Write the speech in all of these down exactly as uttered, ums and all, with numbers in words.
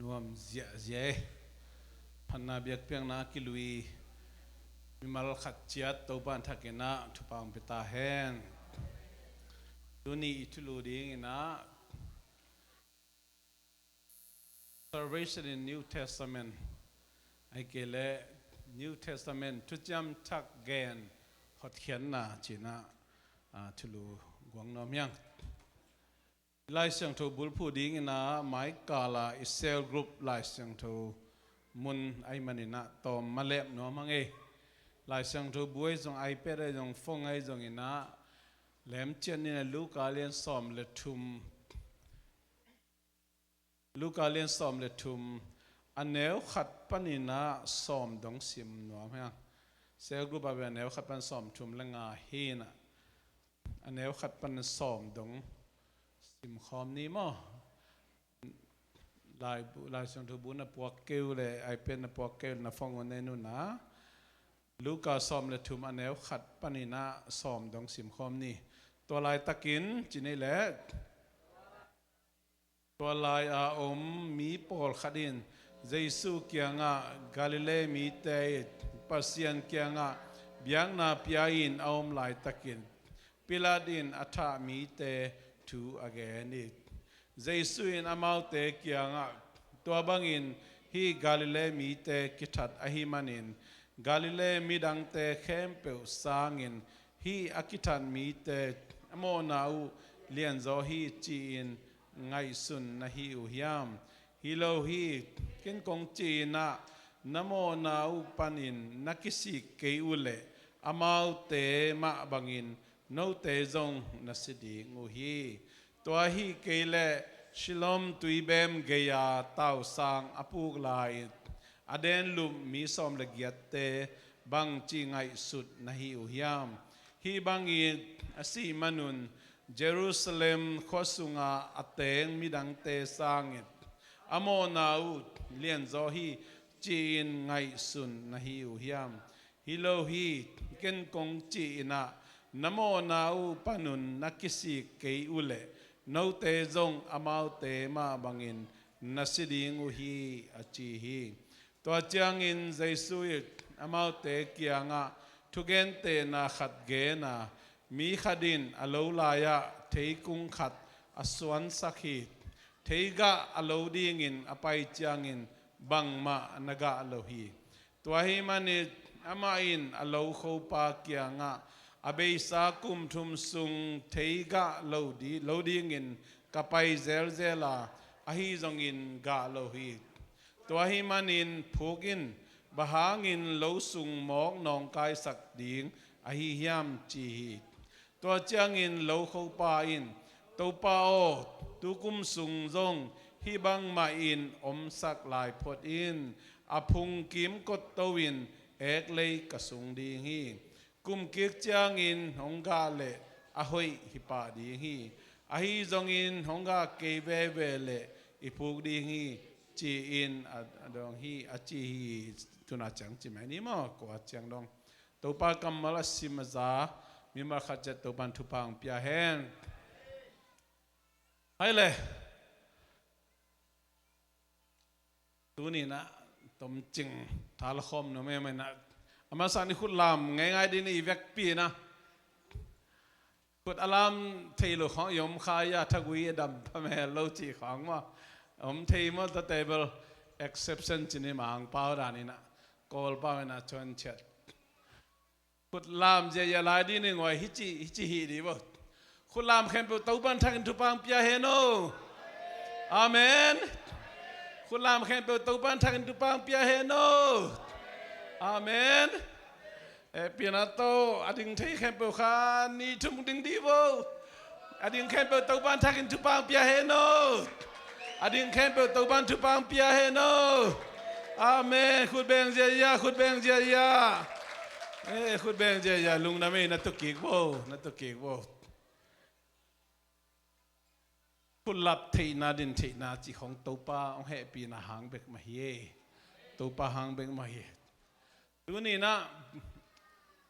Nuam ziahziah e. Phatna biakpiakna a kilui mimal khat ciat Topa in thakin ah thupha hong pia ta hen. Tuni i thulu dingin ah Salvation in New Testament, ahih kei leh New Testament Thuciam Thak Gen Hotkhiatna ci-in ah, ah, thulu guang nuam hi ing. Lai Siangtho bulphuh dingin ah maikal a i cell group Lai Siangtho mun ahih manin ah tawm malep nuam hang e. Lai Siangtho bu ahi zong, iPad ahi zong, phone ahi zongin ah lemciat ni in ah Luka lian sawm le thum, Luka lian sawm le thum, a neu khat panin ah sawm dong sim nuam hi ing. Cell group ah bel a neu khat pan sawm thum le nga hi in ah, a neu khat pan sawm dong sim khawm ni maw? Lai bu, Lai Siangtho bu na puak kei uh leh, iPad na puak kei uh leh, na phone un en un ah, Luka sawm le thum, a neu khat panin ah sawm dong sim khawm ni. Tua laitakin ci ni leh, tua lai-a om mi pawlkhat in Jesu kiangah, Galilee mite in Pasian kiangah biakna pia-in a om laitakin Pilat in a thah mite thu a gen hi. Jesu in amaute kiangah, tua bangin hih Galilee mite kithat ahih manin Galilee midangte khempeuh sangin hih a kithat mite a mawhna uh lianzaw hi ci-in ngaihsun na hi uh hiam? Hi lo hi. Ken kong ci-in ah, na mawhna uh panin na kisik kei uh leh amaute mah bangin note zong na si ding uh hi. Tua ahih kei leh Siloam tuibem gei-a tausang a puk lai-in a denlup mi sawm le giatte bangci ngaihsut na hi uh hiam? Hih bangin a sih manun Jerusalem khua sungah a teng midangte sangin a mawhna uh lianzaw hi ci-in ngaihsun na hi uh hiam? Hi lo hi. Ken kong ci-in ah, na mawhna uh panun na kisik kei uh leh note zong amaute mah bangin na si ding uh hi, a ci hi. Tua ciangin Jesu in amaute kiangah thugentehna khat gen a, mi khat in a lo lai-ah theikung khat a suansak hi. Theigah a lo dingin a pai ciangin bangmah na gah lo hi. Tua ahih manin amah in a lokhopa kiangah, a beisa kum thum sung theigah lo di-, lo dingin ka pai zelzel a, ahi zongin gah lo hi. Tua ahih manin phuk in, bang hangin lo sung mawk nawngkaisak ding ahi hiam, ci hi. Tua ciangin lokhopa in, Topa aw, tukum sung zong hih bangmah in omsak lai phot in, a phung kimkot to-in eklei ka sung ding hi. Kum kik ciangin hong gah leh a hoih hi pah ding hi. Ahi zongin hong gah kei veve leh i phuk ding hi, ci-in a, a dong hi, a ci hi. Tuna ciang ci mai ni maw, kua ciang dong. Topa kammal a sim a za mimal khat ciat Topa in thupha hong pia hen. Hai le. Tuni in ah tomcing thalkhawm nuam e mai in ah. A masa in i khut lam ngeingai ding in i vekpi in ah. Khut a lam thei lo khawng i om kha a, thagui a dam phamel lo cih khawng maw. Om thei maw, the table exception ci ni, Mangpau dan in ah. Kawlpau in ah chuan ciat. Khut lam ziahziah lai ding in ngawi hi ci, hi ci hi ding vo. Khut lam khempeuh Topa in thakin thupha hong pia hen aw. Amen. Khut lam khempeuh Topa in thakin thupha hong pia hen aw. Amen. Eh, pianna to, a ding thei khempeuh kha ni thum ding ding vo. A ding khempeuh Topa in thakin thupha hong pia hen aw. A ding khempeuh Topa in thupha hong pia hen aw. Amen. Khut beng ziahziah, khut beng ziahziah. Eh, khut beng ziahziah, lungdam ei, na tu kik vo, na tu kik vo. Khut lap theihna, din theihna cih khawng Topa hong hehpihna hang bek mah hi e. Topa hang bek mah hi. Tuni in ah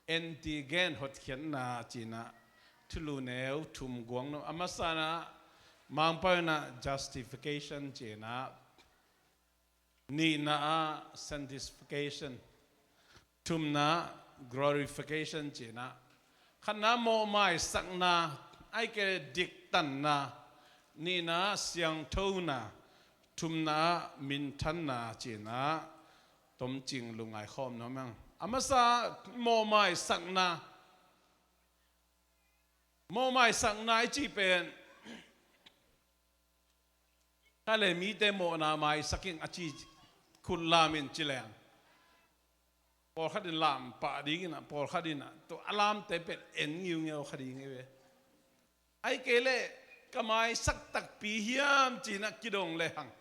antigen hotkhiatna ci-in ah thulu neu thum guang nuam. A masa in ah Mangpau in ah justification ci-in ah Nihna ah sanctification, thumna ah glorification cinah, khatna mawhmaisakna, ahih kei leh diktanna, nihna ah siangthona, thumna ah minthanna cinah tomcing lungngai khawm nuam ing. A masa mawhmaisakna, mawhmaisakna i cih pen, kha le mite mawhna maisak ing a ci khut lam in ci leng, pawlkhat in lam pah ding inah, pawlkhat inah tua a lamte pen en ngiungeu kha ding hi ve. Ahih kei leh ka maisak takpi hiam cinah kidong lehang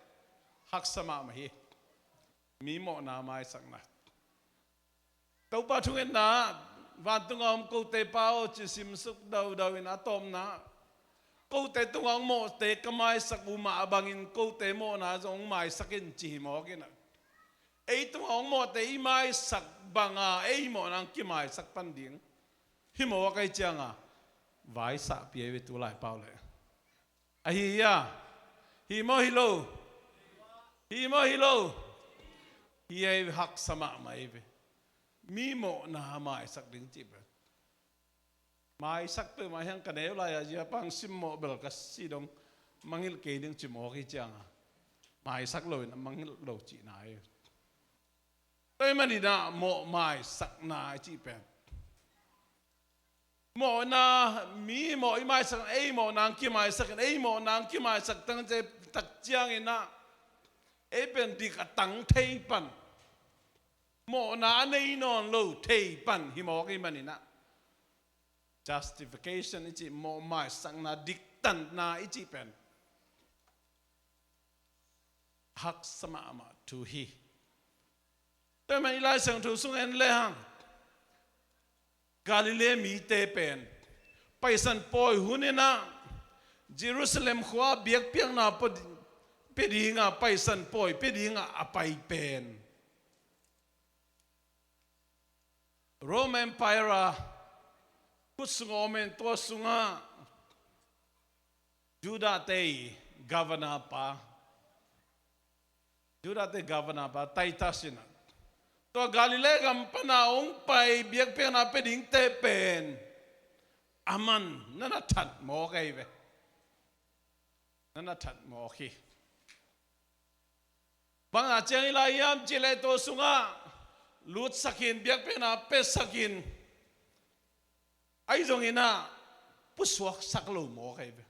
haksa mahmah hi. Mi mawhna maisakna. Topa thungetna ah, vantung a om kote Pa aw, ci simsuk daudau in a tawpna ah, kote tungah hong mawhte ka maisak uh mah bangin kote mawhna zong hong maisak in ci hi mawk inah, ei tungah hong mawhte i maisak banga ei mawhna hong kimaisak pan ding hi mawk ahih cianga, vaisahpih ahi ve tu laipau leh. Ahi hia? Hi maw hi lo? Hi maw hi lo? Hi ahi ve, haksa mahmah ahi ve. Mi mawhna maisak ding cih pen, maisak peuhmah hiang ka neu lai-a zia pang simmawh bel ka si dong, mangngilh kei ding ci mawk hi cianga, maisak loin a mangngilh lo cihna hi. Tua ahih maninah mawhmaisakna i cih pen, mawhna, mi mawh i maisak, ei mawhna hong kimaisak in, ei mawhna hong kimaisak tangte tak cianginah ei pen dik a tang thei pan, mawhna a nei nawn lo thei pan hi mawk ahih maninah, justification i cih, mawhmaisakna, diktanna i cih pen haksa mahmah thu hi. Tua ahih man i Lai Siangtho sung en lehang, Galilee mite pen Paisan pawi hun inah Jerusalem khua biakpiakna pia dinga, Paisan pawi pia dinga a pai pen, Rome Empire a khut sungah om in, tua sungah Judah-te i governor pa, Judah-te i governor pa Titus inah, tua Galilee gam pana hong pai biakpiakna pia dingte pen aman na na that mawk ahi ve. Na na that mawk hi. Bang a ciang hi lai hiam cih leh tua sungah lutsak in, biakpiakna piasak in, ahi zonginah pusuaksak lo mawk ahi ve.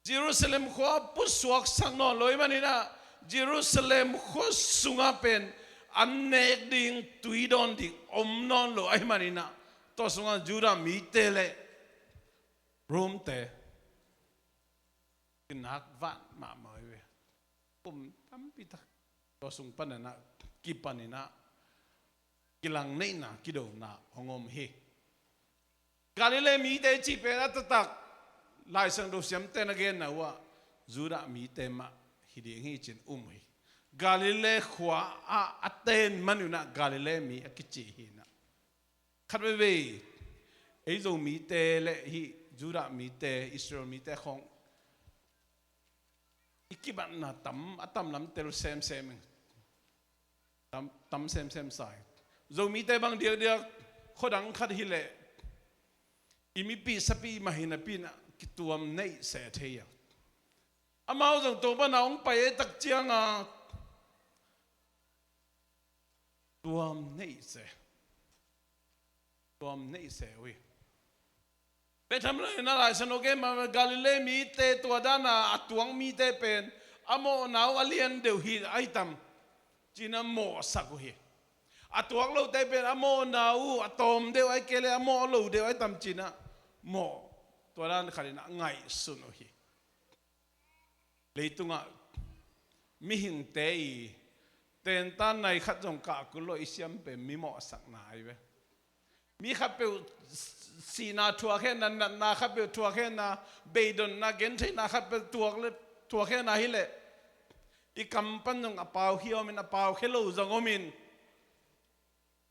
Jerusalem khua pusuaksak nawn lo ahih maninah Jerusalem khua sungah pen an nek ding, tui dawn ding om nawn lo ahih maninah tua sungah Judah mite le Rome-te kinak vat mahmah hi ve. Kum tampi tak tua sung paninah kipaninah kilangneihna, kidona hong om hi. Galilee mite cih pen a taktak Lai Siangtho siamte na genna uhah Judah mite mah hi ding hi ci-in um hi. Galilee khua ah a ten man unah Galilee mi a kici hi inah, khat veivei ei Zomite le hih Judah mite, Israel mite khawng i kibatna tam, a tamlam tel semsem ing. Tam, tam semsem sa hi. Zomite bang diakdiak khuadang khat hileh i mipih sapih mah hi napi inah kituam neih se thei a, amau zong tua pana hong pai ei tak cianga tuam neih se, tuam neih se uh hi. Bethlehem le na Lai Siangtho gen mah Galilee mite tua dana a tuak mite pen a mawhna uh a lian deuh hi ahi tam ci-in a mawhsak uh hi. A tuak lote pen a mawhna uh a tawm deuh ahi kei le a mawh lo deuh ahi tam ci-in a mawh, tua dan khatin a ngaihsun uh hi. Leitungah mihingte i tentan nai khat zong kah kul lo i siam pen mi mawhsakna ahi ve. Mi khatpeuh sihna thuak henna, natna khatpeuh thuak henna, beidonna, gentheihna khatpeuh tuak le thuak henna hileh i kam pan zong a paukhia omin a paukhia lo zong omin,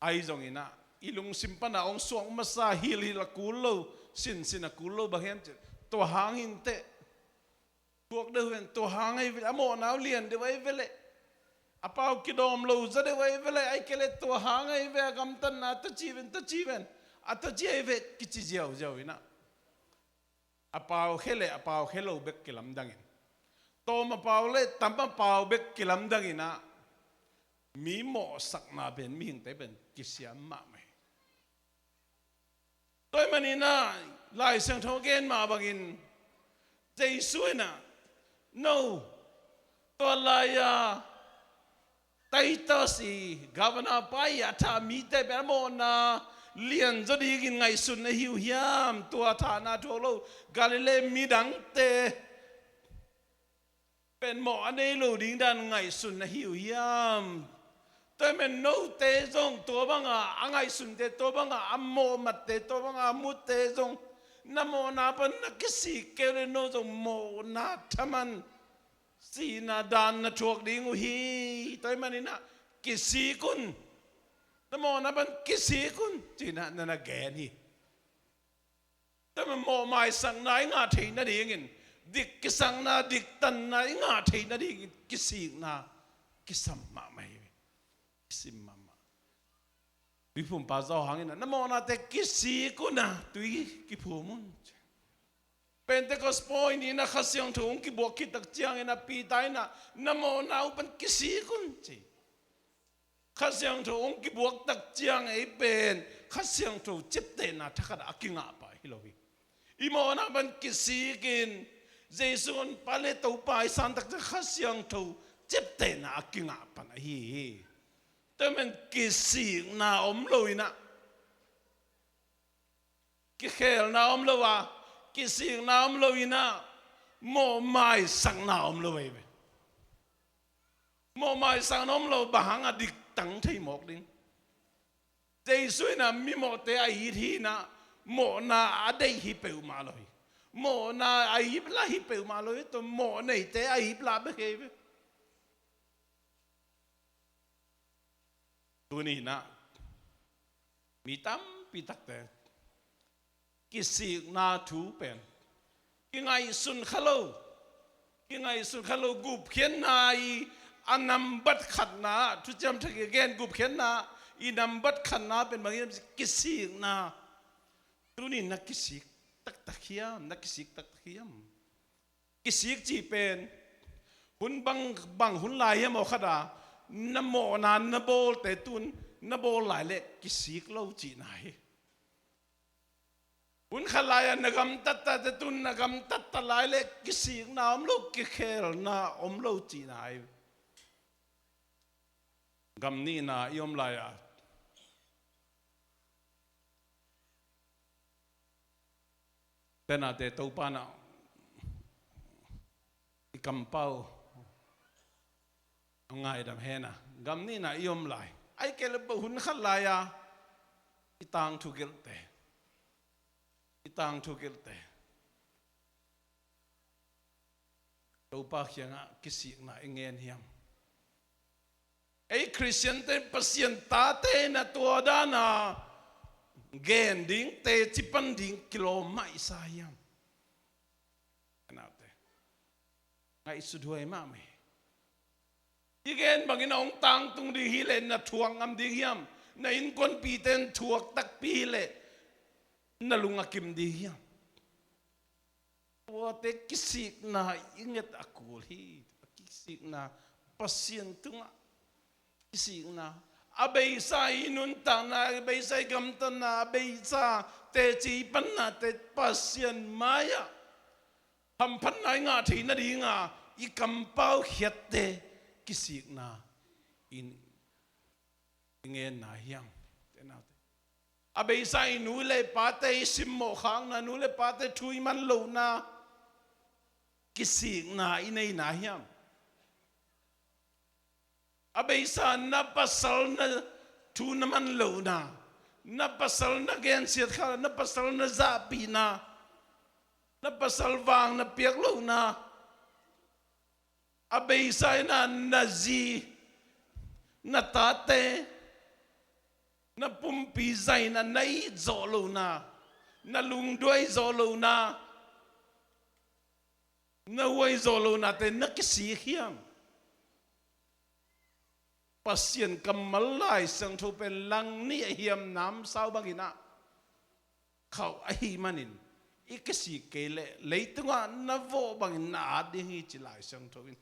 ahi zonginah i lungsim pana hong suak masa hilhil a kul lo, sinsin a kul lo bang hiam cih tua hang hinteh. Tuak deuh hen, tua hang ahi veleh a mawhna uh lian deuh ahi veleh A pau kidawm lo zaw deuh ahi ve le, ahih kei leh tua hang ahi ve, a gamtatna a taci ven, taci ven, a taci ahi ve kici ziauziau in ah, a pau khia le a pau khia lo bek kilamdang in, tawm a pau le tam a pau bek kilamdang in ah, mi mawhsakna pen mihingte pen kisiam mahmah hi. Tua ahih manin ah Lai Siangtho a gen mah bangin Jesu in ah, no, tua lai-a Titus i governor pa i a thah mite pen a mawhna lianzaw dingin ngaihsun na hi uh hiam? Tua thahna thuak lo Galilee midangte pen mawh a nei lo ding dan ngaihsun na hi uh hiam? Tua ahih manin note zong tua banga a ngaihsunte, tua banga a mawhmatte, tua banga a mute zong na mawhna pan na kisik kei uh leh no zong mawhna thaman sihna dan na thuak ding uh hi. Tua ahih manin ah kisik un, na mawhna pan kisik un, ci-in ah na na gen hi. Tua mah mawh maisakna i ngah theih nadingin, dik kisakna, dik tanna i ngah theih nadingin kisikna kisam mahmah hi. Kisim mahmah. Tuiphumpa Johan in ah, na mawhnate kisik un ah tui kiphum un. Pentecost pawi ni-in ah Kha Siangtho hong kibuak khit tak ciangin ah Peter in ah, na mawhna uh pan kisik un, ci. Kha Siangtho hong kibuak tak ciang ei pen Kha Siangtho ciaptehna thakhat ah a kingah pah hi lo hi. I mawhna pan kisikin Jesu hong pan le Topa i san tak ciang Kha Siangtho ciaptehna a kingah pan ahi hi. Tua ahih manin kisikna om lo in ah, kikhelna om lo a, kisikna om lo in ah, mawh maisakna om lo ahi ve. Mawh maisakna om lo, bang hang a diktang thei mawk ding? Jesu in ah mimawhte a it hi in ah, mawhna a deih hi peuhmah lo hi. Mawhna a iplah hi peuhmah lo hi. Tua mawh neite a iplah bek hi ve. Tuni in ah mi tampi takte kisikna thu pen kingaihsun kha lo, kingaihsun kha lo, gupkhiatna i a nambat khatna, Thuciam Thak i gen gupkhiatna i nambat khatna pen bang hiam? Kisikna. Tuni na kisik taktak hiam? Na kisik taktak hiam? Kisik cih pen hun bang, bang hun lai hiam aw khat a na mawhna na bawlte tun na bawl lai leh kisik lo cihna hi. Hun khat lai-a na gamtattate tun na gamtatta lai leh kisikna om lo, kikhelna om lo cihna hi. Gam nihna i om lai-a, tenate Topa in ah i kampau a ngaidam hen a, gam nihna i om lai, ahih kei leh bang hun khat lai-a i tangthu gelhte, i tangthu gelhte Topa kiangah kisikna i ngen hiam? Ei Khristiante, Pasian tate in ah tua dan a gen ding, teci pan ding kilawm mah i sa hiam? Ngaihsuthuai mahmah hi. I gen bangin a hong tangtung ding hi leh na thuak ngam ding hiam? Na innkuanpite in thuak takpi hi leh na lung a kim ding hiam? Tuate kisikna i nget a kul hi. A kisikna, Pasian tungah kisikna, a beisa i nuntakna, a beisa i gamtatna, a beisa teci i pannate Pasian mai-ah hamphatna i ngah theih nadinga i kampau khiatte kisikna in i ngenna hiam? Te naute, a beisa i nu le pate i simmawh khakna, nu le pate thu i man lohna kisikna i neina hiam? A beisa na pasal na thu na man lohna, na pasal na gensiat khak, na pasal na zahpihna, na pasal vang na piak lohna, a beisa in ah na zi, na tate, na pumpi zaina, na it zawh lohna, na lungduai zawh lohna, na huai zawh lohnate na kisik hiam? Pasian kammal Lai Siangtho pen lang nih a hiam namsau bangin ah khauh ahih manin, i kisik kei leh leitungah na vawh bangin na at ding hi ci Lai Siangtho in.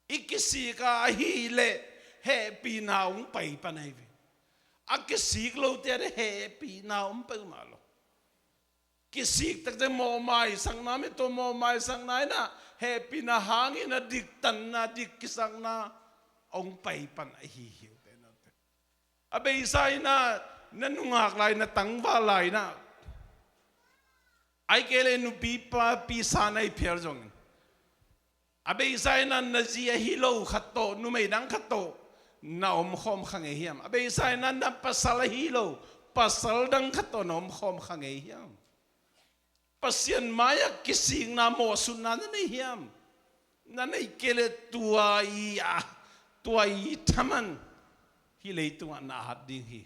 I kisik a ahih leh hehpihna hong pai pan ahi ve. A kisik lote ah hehpihna hong pai mah lo. Kisik takte mawhmaisakna, mi tua mawhmaisakna in ah hehpihna hangin a diktanna, dik kisakna hong pai pan ahi hi. A beisa in ah na nungak lai, na tangval lai in ah, ahih kei leh nupi papi sa na hi phial zongin, a beisa in ah na zi ahi lo khat tawh, numei dang khat tawh na omkhawm kha ngei hiam? A beisa in ah na pasal ahi lo pasal dang khat tawh na omkhawm kha ngei hiam? Pasian mai-ah kisikna, mawhsutna na nei hiam? Na neih kei leh tua i, a, tua i thaman hih leitungah na at ding hi.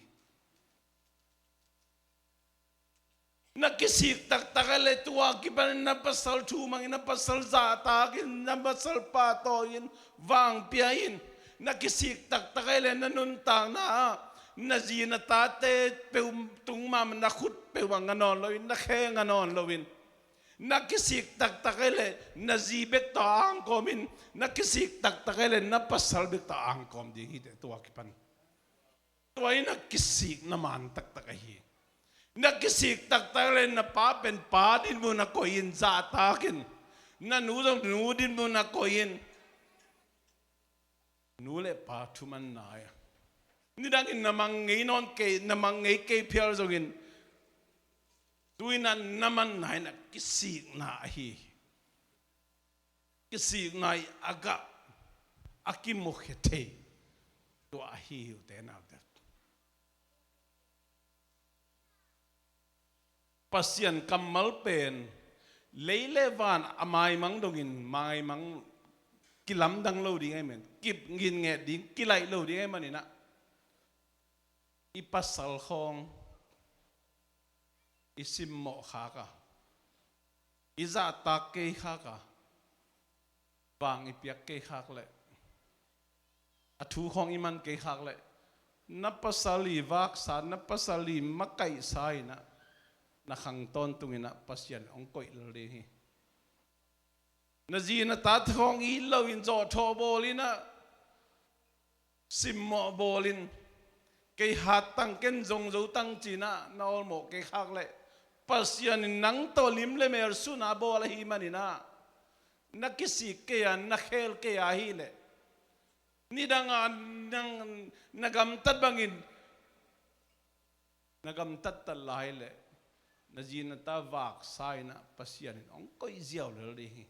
Na kisik taktak ahih leh tua kipanin na pasal thumangin, na pasal zahtakin, na pasal pahtawi-in, vangpia-in. Na kisik taktak ahih leh na nuntakna ah na zi na tate peuh tung mahmah, na khut peuhmah nga nawn loin, na khe nga nawn loin. Na kisik taktak ahih leh na zi bek tawh a angkawmin, na kisik taktak ahih leh na pasal bek tawh a angkawm ding hi teh tua kipan. Tua in a kisik na man taktak ahi. Na kisik taktak leh na pa pen pa dinmun a koih in, zahtakin. Na nu zong nu dinmun a koih in. Nu le pa thuman nai a, nidangin na mang ngei nawn kei, na mang ngei kei phial zongin, tu-in a na manna in a kisikna ahi hi. Kisikna i a gah, a kimukhia thei tua ahi hi, ute naute. Pasian kammal pen lei le van a maimang dongin maimang, kilamdang lo ding ahih man, kip ngitnget ding, kilaih lo ding ahih manin a, i pasal khawng i simmawh khak a, i zahtak kei khak a, vang i piak kei khak leh, a thu khawng i man kei khak leh, na pasal i vaksa, na pasal i makaihsa in a, na khang tawntung in a Pasian hong koih lel ding hi. Na zi na ta khawng it loin zawhthawh bawl in a, simmawh bawl in, kei hat tang, ken zong zo tang ci-in a na awlmawh kei khak leh, Pasian in nang tawh lim le mel sun a bawl ahih manin a, na kisik kei a, na khel kei a ahih leh, nidang a nang na gamtat bangin na gamtat ta lai leh, na zi na ta vaksa in a Pasian in hong koih ziau lel ding hi.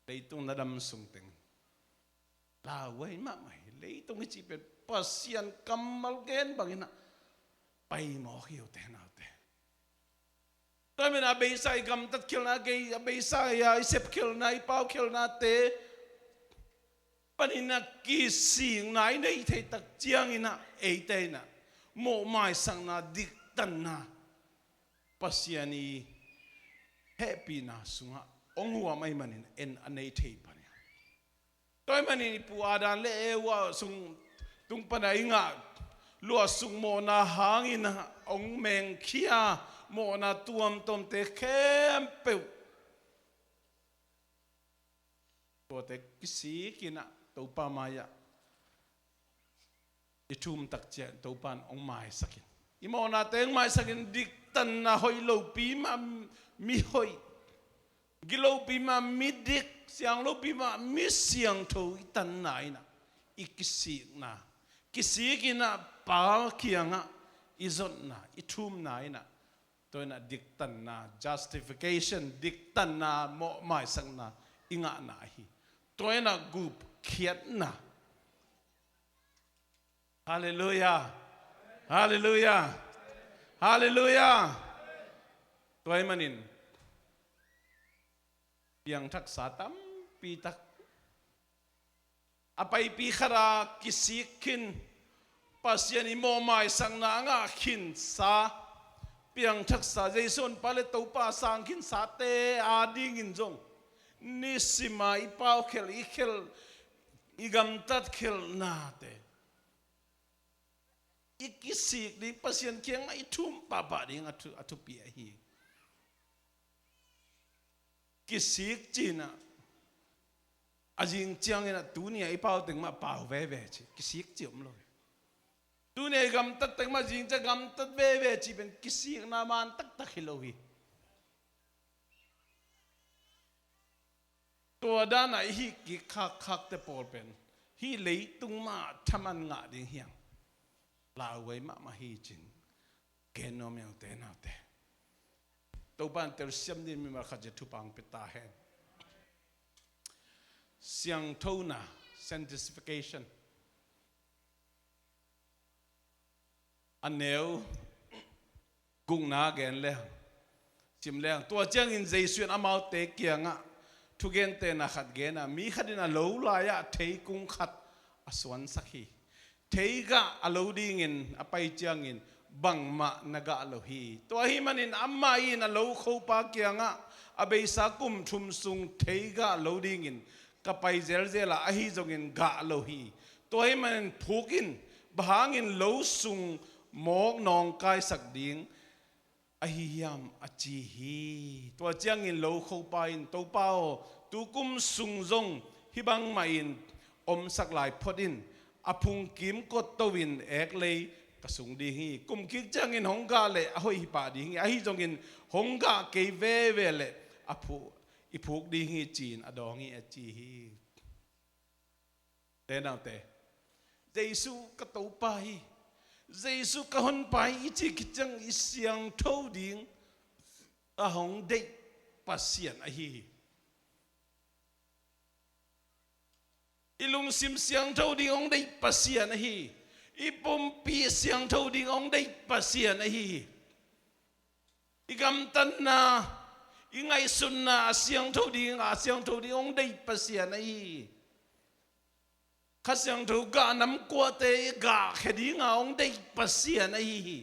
Leitung na dam sung teng lauhuai mahmah hi. Leitung i cih pen Pasian kammal gen bangin a pai mawk hi, ute naute. Tua ahih manin a beisa i gamtat khialhna, kei a beisa i a i sep khialhna, i pau khialhnate panin a kisikna i neih theih tak ciangin a, eite in a mawhmaisakna, diktanna, Pasian i hehpihna sungah hong huam ahih manin en a nei thei pan hi. Tua ahih manin i pu Adam le Eva sung tung pan a i ngah luahsuk mawhna hangin a hong mengkhia mawhna tuamtuamte khempeuh, tuate kisik in a Topa mai-ah i thum tak ciang Topa in hong maisak in, i mawhnate hong maisak in, diktanna, hoih lopi mah mi hoih, gilo pi mah mi dik, siang lo pi mah mi siangtho i tanna in a, i kisikna, kisik in a Pa kiangah i zotna, i thumna in a, tua in a diktanna, justification, diktanna, mawhmaisakna i ngahna ahi. Tua in a gupkhiatna. Halleluiah. Halleluiah. Halleluiah. Tua ahih manin piangthaksa tampi tak, a paipi khat a kisik khin, Pasian i mawhmaisakna a ngah khinsa, piangthaksa, Jesu honpa le Topa a sang khinsate adingin zong nisim a i paukhelh, i khelh, i gamtat khialhnate, i kisik ding, Pasian kiangah i thum pahpah ding a thu, a thupi ahi. Kisik ci-in ah, a zing ciangin ah tuni-a i pau teng mah pau veve ci, kisik ci om lo hi. Tuni-a i gamtat teng mah zing ciang gamtat veve ci pen kisikna man taktak hi lo hi. Tua dan a i hih kik khakkhakte pawl pen hih leitung mah thaman ngah ding hi hang. Lauhuai mahmah hi ci-in gen nuam ing te naute. Topa'n telsiam dingin mimal khat zia thupha hong pia ta hen. Siangthona, sanctification. A neu gukna gen leng, sim leng. Tua ciangin Jesu in amaute kiangah thugentehna khat gen a, mi khat in a lo lai-ah theikung khat a suansak hi. Theigah a lo dingin a pai ciangin bangmah na gah lo hi. Tua ahih manin amah in a lo khopa kiangah, a beisa kum thum sung theigah lo dingin ka pai zelzel a, ahi zongin gah lo hi. Tua ahih manin phuk in, bang hangin lo sung mawk nawngkaisak ding ahi hiam, a ci hi. Tua ciangin lo khopa in, Topa aw, tu kum sung zong hih bangmah in omsak lai phot in, a phung kimkot to-in eklei ka sung ding hi. Kum kik ciangin hong gah leh a hoih hi pah ding hi. Ahi zongin hong gah kei veve leh a phu-, i phuk ding hi ci-in a dawng hi, a ci hi. Te naute, Jesu ka Topa hi, Jesu ka Honpa hi i cih khit ciang i siangtho ding a hong deih Pasian ahi hi. I lungsim siangtho ding hong deih Pasian ahi hi. I pumpi siangtho ding hong deih Pasian ahi hi. I gamtatna, i ngaihsutna a siangtho ding, a siangtho ding hong deih Pasian ahi hi. Kha Siangtho gah namkuate i gahkhia dinga hong deih Pasian ahi hi.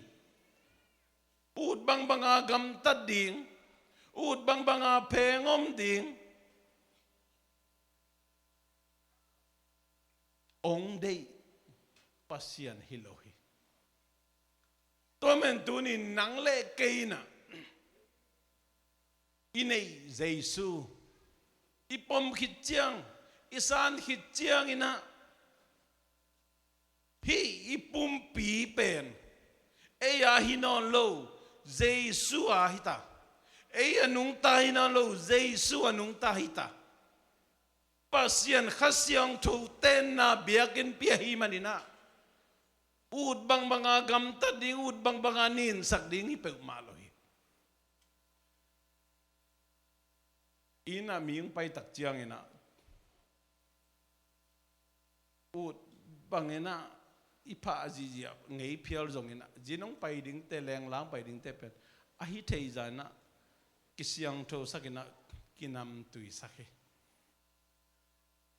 Ut bangbanga gamtat ding, ut bangbanga pheng om ding hong deih Pasian hi lo hi. Tua man tuni nang le kei in ah i neih Jesu i pom khit ciang, i san khit ciangin ah, hih i pumpi pen ei a hi nawn lo, Jesu a hi ta. Ei a nungta hi nawn lo, Jesu a nungta hi ta. Pasian Kha Siangtho tenna biakinnpi ahih manin ah, ut bangbanga gamtat ding, ut bangbanga ninsak ding hi peuhmah lo hi. Inn ah mi hong pai tak ciangin ah, ut bangin ah i phah zihziah ngei phial zongin ah, zin hong pai dingte, lengla hong pai dingte pen a hi thei zah in ah kisiangthosak in ah kinamtuisak hi.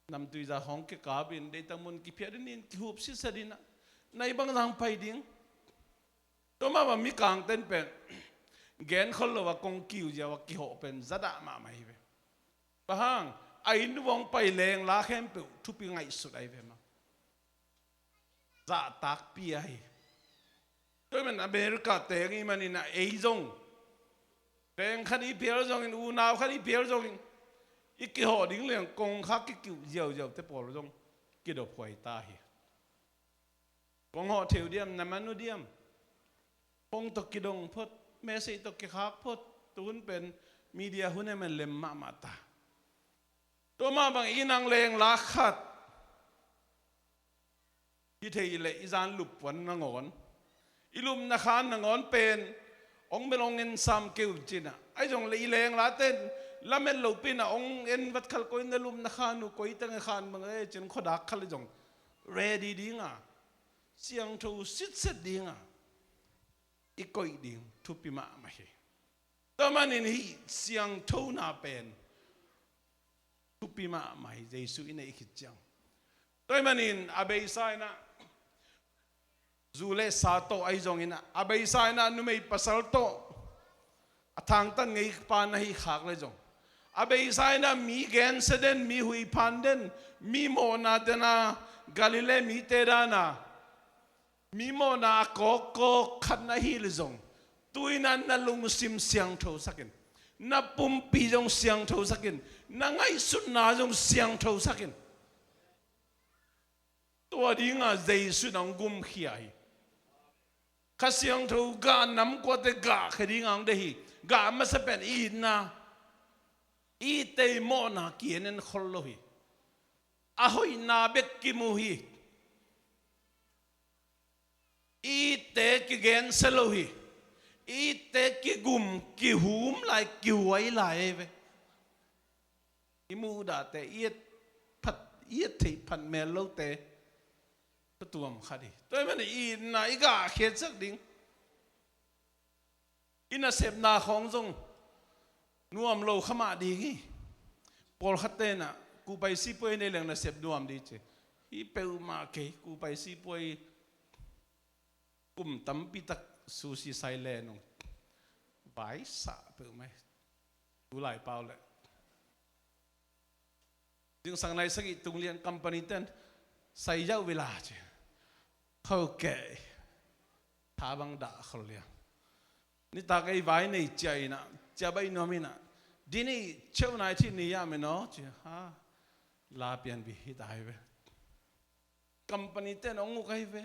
Namtui zah hong kikap in, deihtak mun kiphiat in, in kihup sitset in ah, nai bang zah hong pai ding. Tua mah bang mikangten pen genkhol lo a kong kiu ziau a kihawh pen zadah mahmah hi ve. Bang hang, a inn uh hong pai lengla khempeuh thupi ngaihsut ahi ve maw. Zahtakpi ahi. Tua man America teng i hih manin ah ei zong, teng khat i phial zongin, unau khat i phial zongin, i kihawh ding leng kongkhak kikiuh ziauziaute pawl zong kidophuai ta hi. Kong hawh thei uh diam, na man uh diam? Phone tawh kidong phot, message tawh kikhak phot. Tuhun pen media hun e, man lem mahmah ta. Tua mah bang i nang lengla khat hi thei leh i zan lup puan nangawn, i lupna khan nangawn pen hong bel hong en sam kei un cin ah. Ahi zong leh i lenglaten lamet lopi in ah hong en vat khal, koi na lupna khan uh, koi teng e khan bang e cin khuadak khal i zong ready ding a, siangtho sitset ding a i koih ding thupi mahmah hi. Tua manin hih siangthona pen thupi mahmah hi, Jesu i neih khit ciang. Tua ahih manin a beisa in ah zu le sa tawh ahi zongin ah, a beisa in ah numei pasal tawh a thangtat ngei pa na hi khak leh zong, A beisa in ah mi gensia den, mi huiphan den, mi mawhna den a, Galilee mite dan a mi mawhna a kawkkawk khat na hih leh zong, tu-in ah na lungsim siangthosak in, na pumpi zong siangthosak in, na ngaihsutna zong siangthosak in. Tua ding a Jesu in hong gumkhia hi. Kha Siangtho gah nam kuate gahkhia ding a hong deih hi. Gah masa pen itna, itte mawhna ki-en en khol lo hi. A hoihna bek kimu hi. Itte kigensia lo hi. Itte kigum, kihum lai, kihuai lai ei ve. I muhdahte, i et phat, i et theih phat mel lote, ka tuam khat hi. Tua ahih manin itna i gahkhiatsak ding. I nasepna khawng zong nuam lo kha mah ding hi. Pawlkhatte in ah kupai sipuai nei leng nasep nuam ding ci. Hih peuhmah kei, kupai sipuai kum tampi tak sushi sai le nung vaisah peuhmah hi. Tulai pau leh zingsang nai sagih tung lian company ten sai yauh vela ci. Ho kei. Tha bang dah khol liang. Nitak ei vai nei ciah in ah, ciah baih nuam in ah, din ei ceu nai thih ni yah men aw ci. Ha. La pianpih hi ta hi ve. Company ten hong uk ahi ve.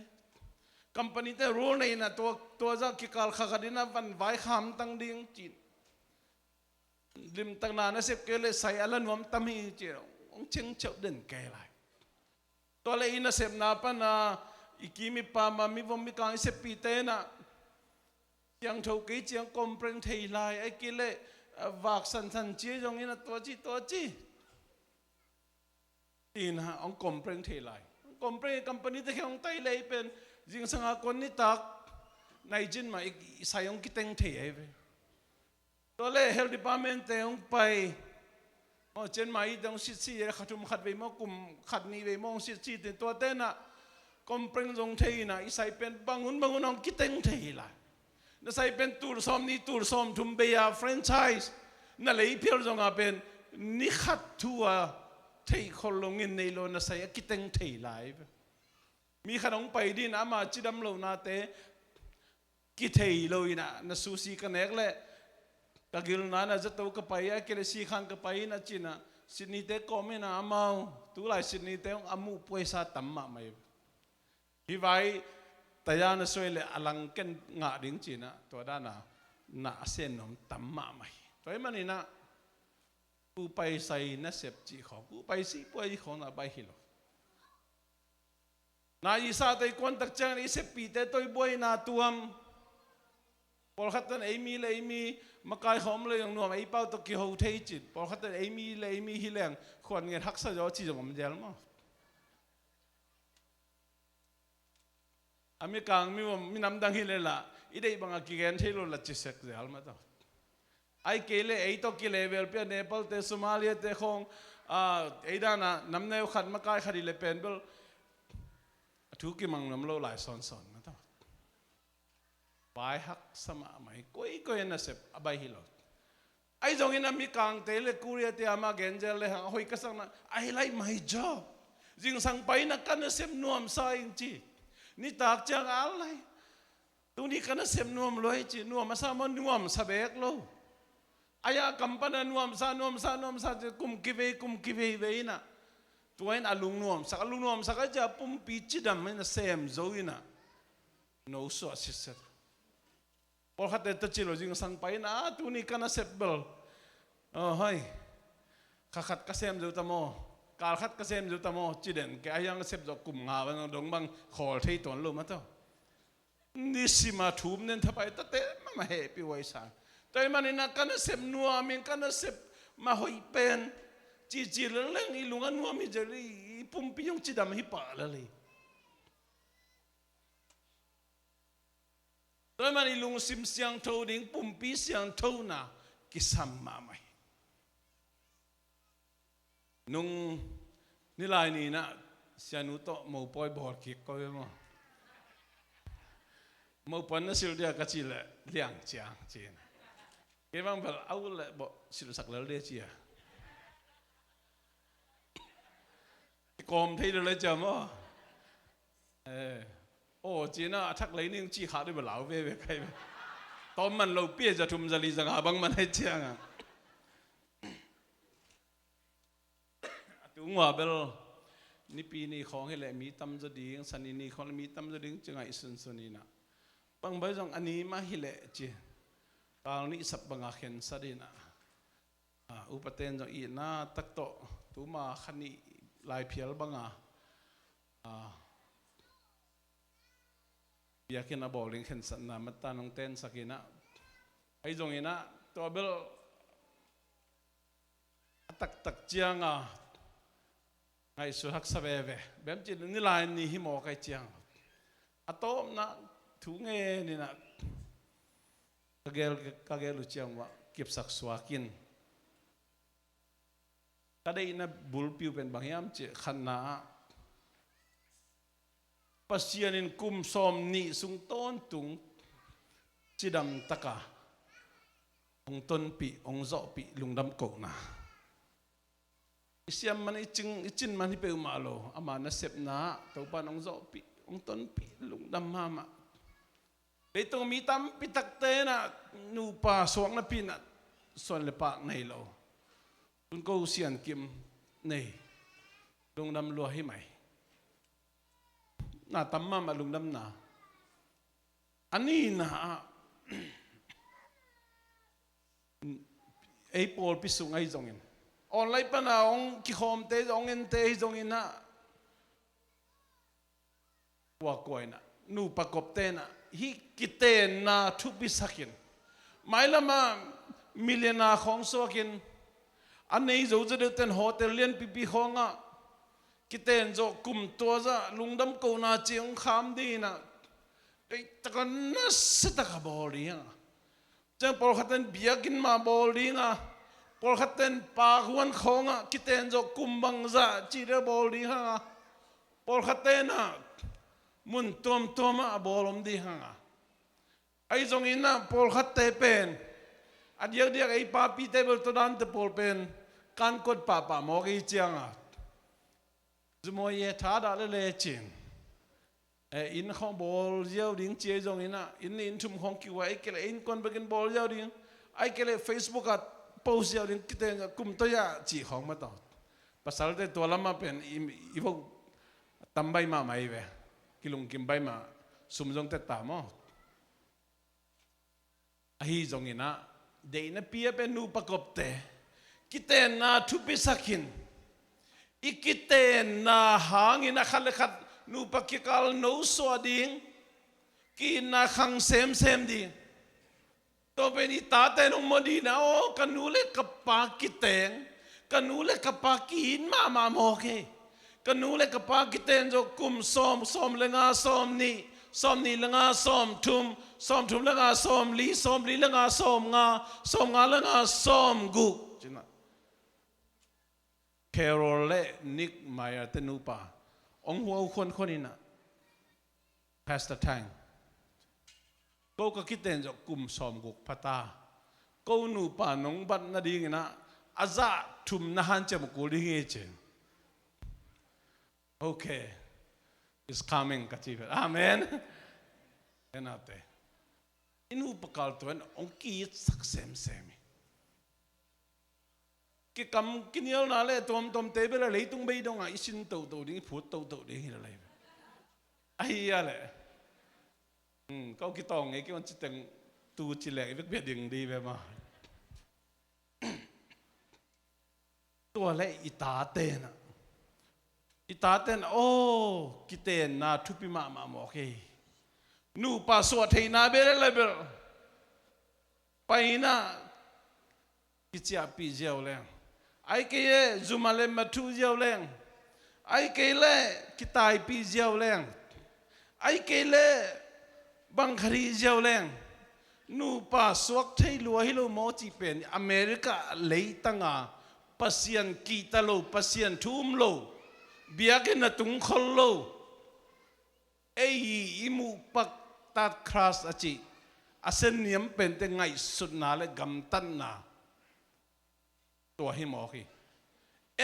Company ten rule nei in ah tua, tua zah kikal kha khat in ah van vaikham tang ding ci. Limtakna nasep kei leh sai a la nuam tam hi ci. Hong cengceuh den kei lai. Tua leh i nasepna pan a i kim i pam a mi vom mi kang i seppihte in ah siangtho kei ciang complain thei lai. Ahih kei leh vak sansan ci zong in ah tua ci tua ci. Tina hong complain thei lai. Hong complain company te kheng hong tai lei pen zingsang a kon nitak nai cin mah i sai hong kiteng thei ahi ve. Tua leh health department te hong pai. Maw, cian mah i te hong sitsi, kha thum khat vei maw, kum khat nih vei maw hong sitsi te, tuate in ah complain zong thei in ah i sai pen bangun bangun hong kiteng thei lai. Na sai pen tul sawm nih tul sawm thum bei a franchise na lei phial zong a pen ni khat thu a theih khol lo ngin nei lo na sai a kiteng thei lai. Mi khat hong pai din ama cidam lohnate kithei lo in ah na sushi ka nek leh ka gilna na zato ka pai a, kei leh sikhan ka pai in ah ci in ah Sydney te kawm in ah amau tulai Sydney te hong a muh puaisa tam mahmah hi. Hih vai taya na suai leh a lang ken ngah ding ci in ah tua dan a na a sem nuam tam mahmah hi. Tua ahih manin ah kupai sai nasep cih khawng, kupai sipuai khawng na baih hi lo. Na i sate i kuantak ciangin i seppihte tawh i buaina tuam. Pawlkhat ten ei mi le ei mi makai khawm le zong nuam ei pau tawh kiho thei cin. Pawlkhat ten ei mi le ei mi hi leng khuan ngen haksa zaw ci zong om zel maw. A mi kang mi, mi namdang hi le lah i deih bangah kigen thei lo lah ci sek zel mah tawh. Ahih kei leh ei tawh kilevel pia Nepal te, Somalia te khawng, ah, ei dana namneu khat makai khat hi le pen bel a thu kimang nuam lo lai sawnsawn mah tawh. Vai haksa mahmah hi, koikoi a nasep a baih hi lo. Ahi zongin a mi kangte le Korea te ama genzel le hang a hoih ka sakna, I like my job. Zingsang paina ka nasep nuamsa ing ci. Nitak ciang a lai. Tuni ka nasep nuam lo hi ci, nuam a sa maw, nuamsa bek lo. Aya kam pana nuamsa, nuamsa, nuamsa ci, kum kivei, kum kivei vei ina. Tua in a lung nuamsak, a lung nuamsak a ci a pumpi cidam ina sem zo ina. No suah sitset. Pawlkhatte ta ci lo zingsang paina, a, tuni ka nasep bel. Oh, hoi. Kha khat ka sem zo ta maw. Kal khat ka sem zo ta maw. Ci den, kei a hiang nasep zo kum nga bang dong bang khawl thei tuan lo mah tawh. Nisima thum nen thapai tate mama hehpih huai sang. Tua ahih manin a ka nasep nuam in ka nasep mah hoih pen. Cici leleng i lung a nuam hi zel i pumpi hong cidam hi pah lel hi. Tua ahih manin i lungsim siangtho ding pumpi siangthona kisam mahmah hi. Nung nilai ni-in ah sianu tawh mopawi bawl kik ko ve maw. Mopawi na silh dia ka cih leh liang ciang ci-in. Kei bang bel a ut leh bawh silhsak lel dia ci a. kawm thei lo lai ciam aw. Eh, aw, cina a thak lei ning ci kha dih bia lau veve kai ve. Tawm man lo pia za thum za li za nga bang man hai ciang a. A tu ngua bel, nipi ni khawng hi leh mi tam zaw ding, sani ni khawng leh mi tam zaw ding ci ngaihsun sun inah. Bang bai zong a ni mah hi leh ci. Kal nih sap banga khensat inah. Ah, upaten zong itna tak tawh, tuma kha nih lai phial banga. Ah, biakinn a bawl ding khensatna matan hong tensak inah. Ahi zong inah, tua bel a taktak cianga ngaihsut haksa veve. Bem ci ni lai ni hi maw kai ciang. A tawpna thu ngen inah ka gel, ka gel uh ciang uh ah kipsak suak in. Ka deihna bulpi uh pen bang hiam cih khatna ah Pasian in kum sawm nih sung tawntung cidam taka hong tonpih, hong zawhpih lungdam kohna. I siam man i cing, i cin man hi peuhmah lo, ama nasepna ah Topa in hong zawhpih, hong tonpih lungdam mahmah. Leitung mi tampi takte inah nupa suak napi inah suan le pak nei lo. Tun ko Sian Kim nei. Lungdam lua hi mai. Na tam mahmah lungdamna. A nihna ah ei pawlpi sung ahi zongin, online pana hong kikhawmte, hong ente ahi zongin ah, kuakua inah, nupa kopte inah hih kitenna thupisakin, mailama millionaire khawng suakin, a nei zo zaw deuhten hotel lianpipi khawngah kiten zawh kum tua zah lungdam kohna ci hong kham ding inah, deihtakin nasia taka bawl ding hang a. Ciang pawlkhatten biakinn mah bawl ding a, pawlkhatten park huan khawngah kiten zawh kum bangzah cih deuh bawl ding hang a, pawlkhatten ah mun tuamtuamah a bawl om ding hang a. Ahi zongin ah pawlkhatte pen a diakdiak ei papite bel tua dante pawl pen kankot pahpah mawk ei cianga. Zumawi e thadah lele cin. Eh, inn khawng bawl ziau ding ci ei zongin ah, inn nih inn thum khawng kiu a, ei kei leh innkuan bekin bawl ziau ding. Ei kei leh Facebook ah post ziau ding, kiten kum toi ah cih khawng mah tawh. Pasalte tua lamah pen i, i vo tam bai mahmah hi ve. Kilungkim bai mah, sum zong tetta maw. Ahi zongin ah, deihna pi a pen nupa kopte kitenna thupisakin, i kitenna hangin a khat le khat nupa kikal no suah ding, ki-itna khang semsem ding. Tua pen i tate nong maw dihna aw, ka nu le ka pa kiteng, ka nu le ka pa ki-it mahmah mawk hi. Ka nu le ka pa kiten zawh kum sawm, sawm le nga, sawm nih, sawm nih le nga, sawm thum, sawm thum le nga, sawm li, sawm li le nga, sawm nga, sawm nga le nga, sawm guk. Carol le Nick Meyer te nupa ong huau khuankhuan inah, Pastor Tang, ko ka kiten zawh kum sawmguk phata, ko nupa nong bat nadingin ah a zah thum na hanciam uh kul ding hi ci. Okay, it's coming ka ci vet. Amen. Enate, i nupa kal tua in ong ki-itsak semsem hi. Kikam kinialna le tuamtuamte bel a leitung bei dongah i sin toto ding, i phut toto ding hi lalai ve. Ahi a leh, hmm, kau kitawng ngei kei on citeng tu ci leng i vekpia ding di ve ma. Tua le i taten ah, i taten ah, aw, kitenna thupi mahmah mawk hi. Nupa suah theihna bel le bel paina kiciahpih ziau leng, ai kei le zuma le mathu ziau leng, ai kei le kitaipih ziau leng, ai kei le bangkhat hi ziau leng, nupa suak thei lua hi lo maw cih pen America leitanga Pasian kihta lo, Pasian thu um lo, biakinn a tungkhol lo, ei i muhpak tat Khrist a cih a senniam pente ngaihsutna le gamtatna tua hi mawk hi.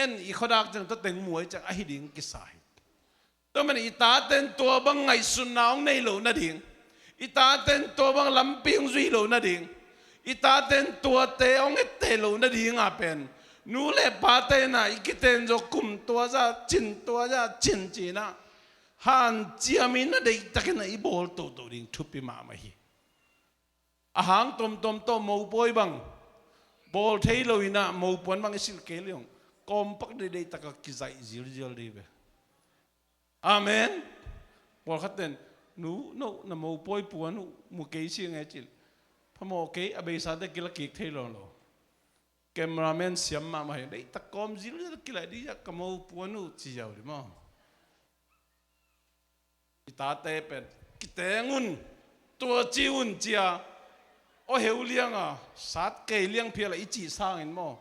En i khuadak ciang tua teng muai ciang ahi ding kisa hi. Tua man i taten tua bang ngaihsutna hong nei lo nading, i taten tua bang lampi hong zui lo nading, i taten tuate hong etteh lo nadinga pen nu le pate na i kiten zawh kum tua za cin, tua za cin cina hanciam in a deihtakin a i bawl toto ding thupi mahmah hi. A hang tomtom tawh mopawi bang bawl thei lo in a mopuan bang i silh kei leng kawmpak deihdeihtak a kizaih zilzial ding hi ve. Amen. Pawlkhat ten, "Nu, no, na mopawi puan uh mu kei si nge," cil. Phamawh kei, a beisate kila kik thei lo lo. Cameraman siam mahmah hi, deihtak kawm zilzial kilaih dih a ka mopuan uh ci ziau dih maw. I tate pen kiteng un, tua ci un cia, aw heu lianga sat kei liang phial a i cih sangin maw,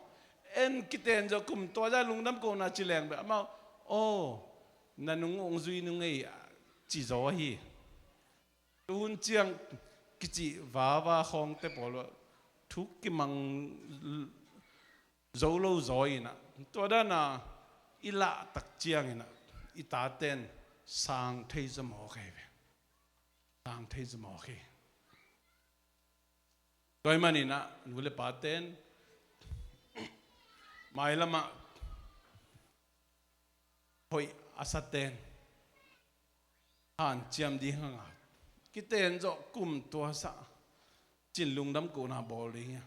en kiten zawh kum tua za lungdam kohna ci leng beh amau, aw, na nung ung zui nung ei, ci zaw ahi. Tuhun ciang kicih vava khawngte pawl uh thu kimang zo lo zaw inah, tua dana i lahtak cianginah i taten sang thei zaw mawk ahi ve. Sang thei zaw mawk hi. Tua hi maninah nu le paten mailamah hoih a saten hanciam ding hanga kiten zawh kum tuasa cin lungdam kohna bawl ding hi.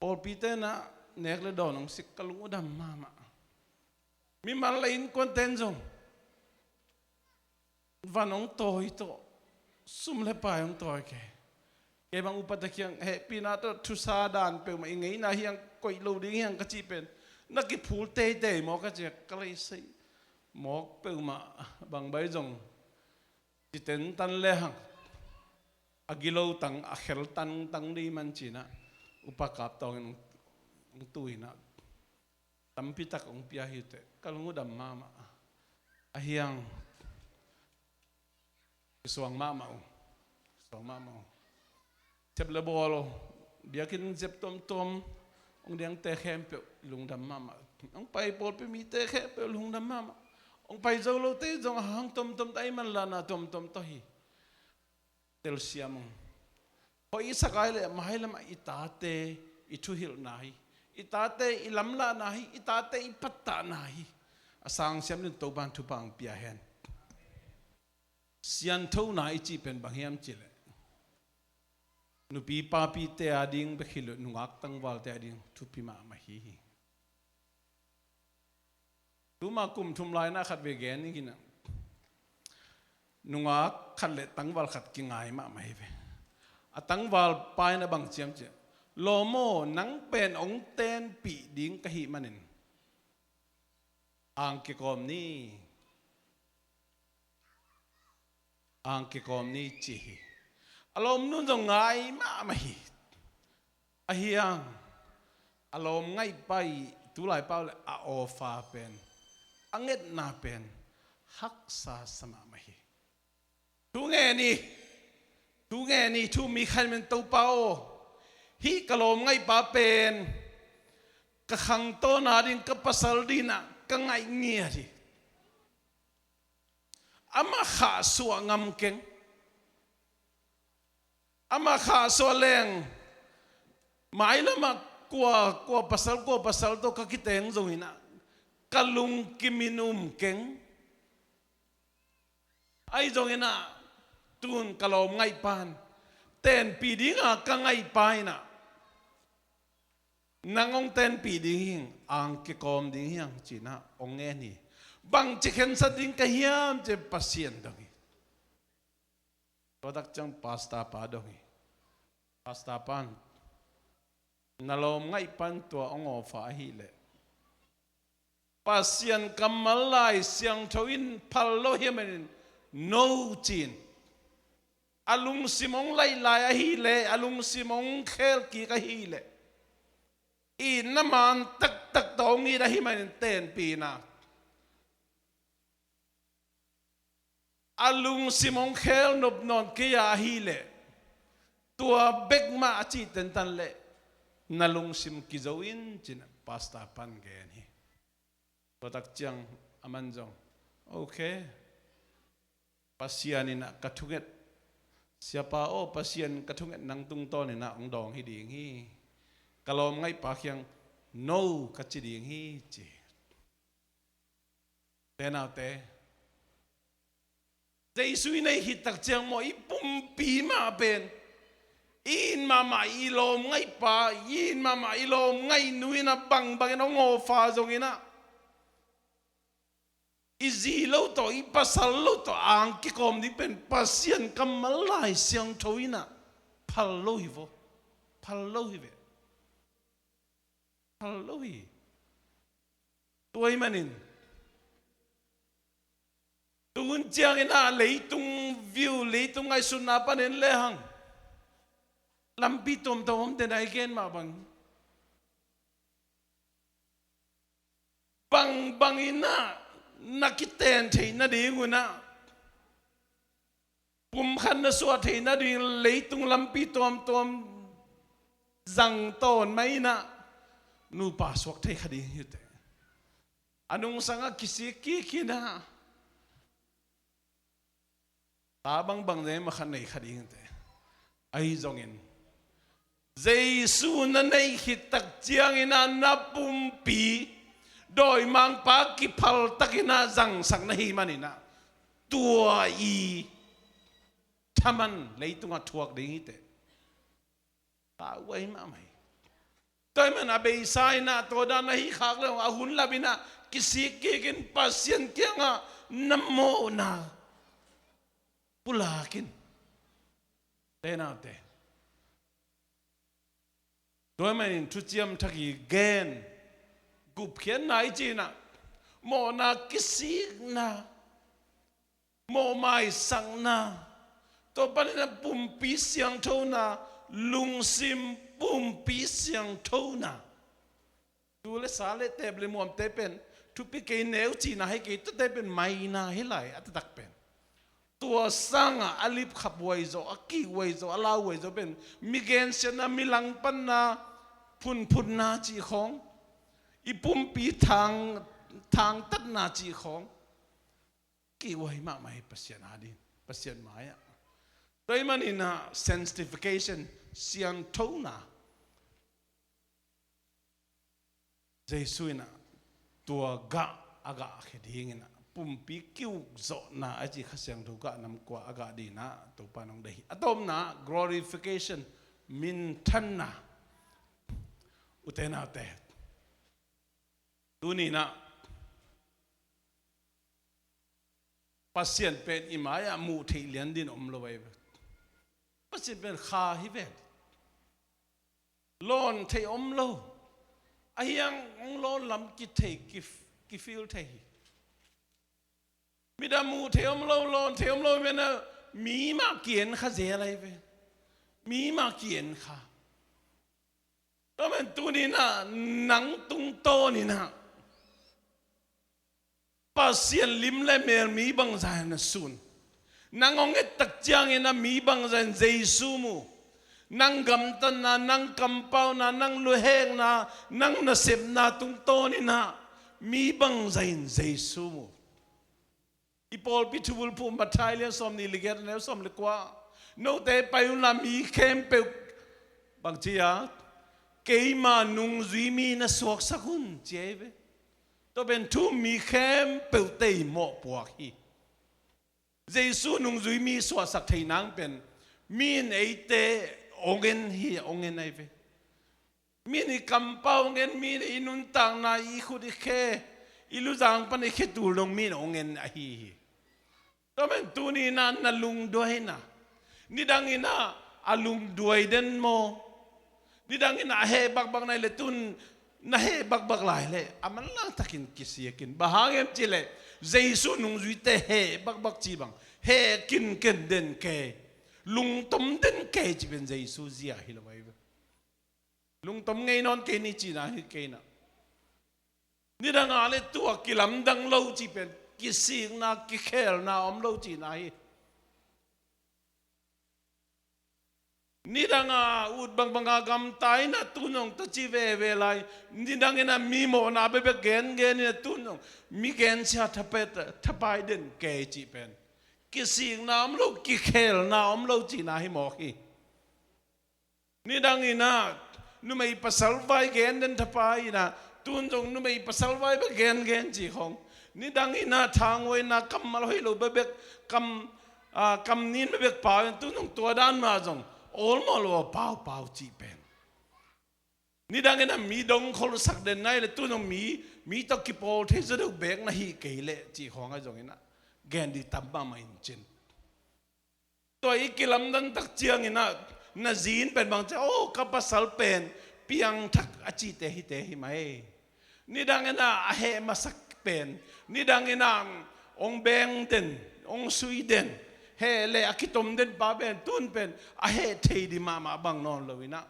Pawlpi tenah nek le dawn hong sik ka lung uh dam mahmah. Mimal le innkuan ten zong van hong tawi tawh, sum le pai hong tawi kei. Kei bang upa te kiang hehpihna tawh thusa dan peuhmah i ngeina hiang koih lo ding hiang ka cih pen na kiphul teitei maw ka ci a, ka lei sei mawk peuhmah. Bang bai zong ci tentan le hang a gilo tang a khel tangtang dih man cinah upa kap tawngin hong tuinah tampitak hong pia hi uh teh ka lung uh dam mahmah. A hiang kisuang mahmah uh. Kisuang mahmah uh. Sep le bawl uh, biakinn zep tuamtuam hong diangte khempeuh lungdam mahmah. Hong pai pawlpi mite khempeuh lungdam mahmah. Hong pai zo lote zong a hang tuamtuam tawh a i manlahna tuamtuam tawh hi. Telsiam ung. Hoih i sak ai leh mailamah i tate i thuhilhna hi. I tate i lamlahna hi. I tate i pattahna hi. A sangsiam ding Topan thupha hong pia hen. Sianthona i cih pen bang hiam cihleh nupi papite a ding bek hi lo, nungak tangvalte a ding thupi mahmah hi hi. Tuma kum thum laina khat ve gen i kinah nungak khat le tangval khat kingai mahmah hi ve. A tangval paina bang ciam ciah, lawm aw, nang pen hong tenpih ding ka hih manin ang kikawm ni. Ang kikawm ni ci hi. A lawmnun zong ngai mahmah hi. A hiang a lawm ngaihpa i tulai pau le a awfa pen, a ngetna pen haksa sa mahmah hi. Thu ngen hi. Thu ngen hi. Thu mi khat men Topa aw, hih ka lawm ngaihpa pen ka khangtawna ding ka pasal dinah ka ngaih ngiat hi. Amah khahsuah ngam keng. Amah khahsuah leng mailamah kua, kua pasal, kua pasal tawh ka kiteng zonginah ka lungkimin um keng. Ahi zonginah tun ka lawm ngaihpan tenpih dinga ka ngaihpa inah nang hong tenpih ding hing, ang kikawm ding hiang cinah hong ngen hi. Bangci khensat ding ka hiam ci Pasian dong hi. Tua tak ciang pastor pa dong hi. Pastor pan na lawm ngaihpan tua hong awfa ahileh Pasian kammal Lai Siangtho in phal lo hi manin no cin. A lungsim hong laih lai ahileh, a lungsim hong khelkik ahileh, itna man taktak tawh hong it ahi manin tenpihna. A lungsim hong khel nop nawn kei a ahileh, tua bekmah a cih tentan leh na lungsim kizo in cin pastor pan gen hi. Tua tak ciang aman zong, "Ok, Pasian in ah ka thunget, Siapa aw, Pasian ka thunget nang tungtawn in ah hong dawng hi ding hi. Ka lawm ngaihpa kiang no ka ci ding hi," ci. Te naute, Jesu i neih khit tak ciang maw, i pumpi mah pen, i it mahmah i lawm ngaihpa, i it mahmah i lawm ngaihnu in ah bangbang in ah hong hawfa zongin ah, i zi lo tawh, i pasal lo tawh ang kikawm ding pen Pasian kammal Lai Siangtho in ah phal lo hi vaw. Phal lo hi ve. Phal lo hi. Tua ahih manin, tu hun ciangin ah leitung view, leitung ngaihsutna panin lehang lampi tuamtuam om den a i gen mah bang, bangbang in ah na kiten theih nading un ah, pumkhat na suah theih nading leitung lampi tuamtuam zang tawn mah in ah, nupa suak thei kha ding hi uh teh. A nungsang ah kisik kik in ah, ta bangbang zong mah khat nei kha ding hi uh teh. Ahi zongin, Jesu na neih khit tak ciangin ah na pumpi dawimangpa kiphal takin ah zangsak na hih manin ah, tua i thaman leitungah thuak ding hi teh. Pauai mahmah hi. Tua ahih man a beisa in ah, tua dan a hih khak le a hun lap in ah, kisik kik in Pasian kiangah na mawhna pulak in. Te naute, tua ahih manin thuciam thak i gen, gupkhiatna i cih in ah, mawhna, kisikna, mawhmaisakna, tua panin ah pumpi siangthona, lungsim pumpi siangthona. Tu le sa le teep le muamte pen thupi kei, neu cihna hi kei, tuate pen maina hi lai, a taktak pen. Tua sangah a lipkhaphuai zawh, a kihhuai zawh, a lauhuai zawh pen mi gensiatna, mi langpanna, phunphunna cih khawng, i pumpi thang, thangtatna cih khawng kihhuai mahmah hi Pasian ading, Pasian mai-ah. Tua ahih manin ah sanctification, siangthona, Jesu in ah tua gah a gahkhia dingin ah, pumpi kiukzawhna a cih Kha Siangtho gah nam kua a gah dingin ah Topa in hong deih hi. A tawpna, glorification, minthanna. Ute naute, tuni in ah Pasian pen i mai-ah muh theih lian dingin om lo ahi ve. Pasian pen kha hi ve. Lawn theih om lo. A hiang hong lawn lam kithei, ki, kifeel thei hi. Midang muh theih om lo, lawn theih om lo, i pen ah mi mah ki-en kha zel ahi ve. Mi mah ki-en kha. Tua man tuni in ah nang tungtawn in ah Pasian lim le mel mi bangzah in na sun. Nang hong et tak ciangin ah mi bangzah in Jesu mu. Nang gamtatna, nang kampauna, nang luhekna, nang nasepna tungtawn in ah mi bangzah in Jesu mu. I pawlpi thubulphuh Matthai lian sawmnih le giat, a neu sawm le kua, note pai unla mi khempeuh, bang ci a, keima nungzui mi na suaksak un, ci ahi ve. Tua pen thu mi khempeuhte i mawhpuak hi. Jesu nungzui mi suahsak thei nang pen mi in eite hong en hi, hong en ahi ve. Mi in i kampau hong en, mi in i nuntakna, i khut i khe, i luzang pan i khe tul dong mi in hong en ahi hi. Tua man tuni in ah na lungduaina, nidang in ah a lungduai den maw? Nidang in ah a heh bakbak nai le, tun na heh bakbak lai le a manlang takin kisiakin. Bang hang hiam cih leh Jesu nungzuite heh bakbak ci bang, heh kinken den kei, lungtom den kei ci pen Jesu zia hi lo ahi ve. Lungtom ngei nawn kei ni cihna hi kei in ah. Nidang a le tua kilamdang lo cih pen kisikna, kikhelna om lo cihna hi. Nidanga ut bangbanga gamta inah tun zong taci veve lai. Nidangin ah mi mawhna bekbek gengen inah tun zong mi gensia thapai, thapai den kei cih pen kisikna om lo, kikhelna om lo cihna hi mawk hi. Nidangin ah numei pasal vai gen den thapai inah tun zong numei pasal vai bek gengen cih khong. Nidangin ah thanghuaina kammal hoih lo bekbek, kam, ah, kam nin bekbek pau in tun zong tua dan mah zong awlmawh lo a paupau cih pen. Nidangin ah mi dong kholsak den nai le tun zong mi, mi tawh kipawl thei zaw deuh bek na hi kei leh cih khong ah zongin ah gen ding tam mahmah in cin. Tua i kilamdan tak ciangin ah na zi in pen bang ci a, "Oh, ka pasal pen piangthak a cihte hite hi mai." Nidangin ah a heh masak pen, nidangin ah hong beng den, hong sui den, heh le a kitom den pa pen tun pen a heh thei ding mahmah bang nawn lo inah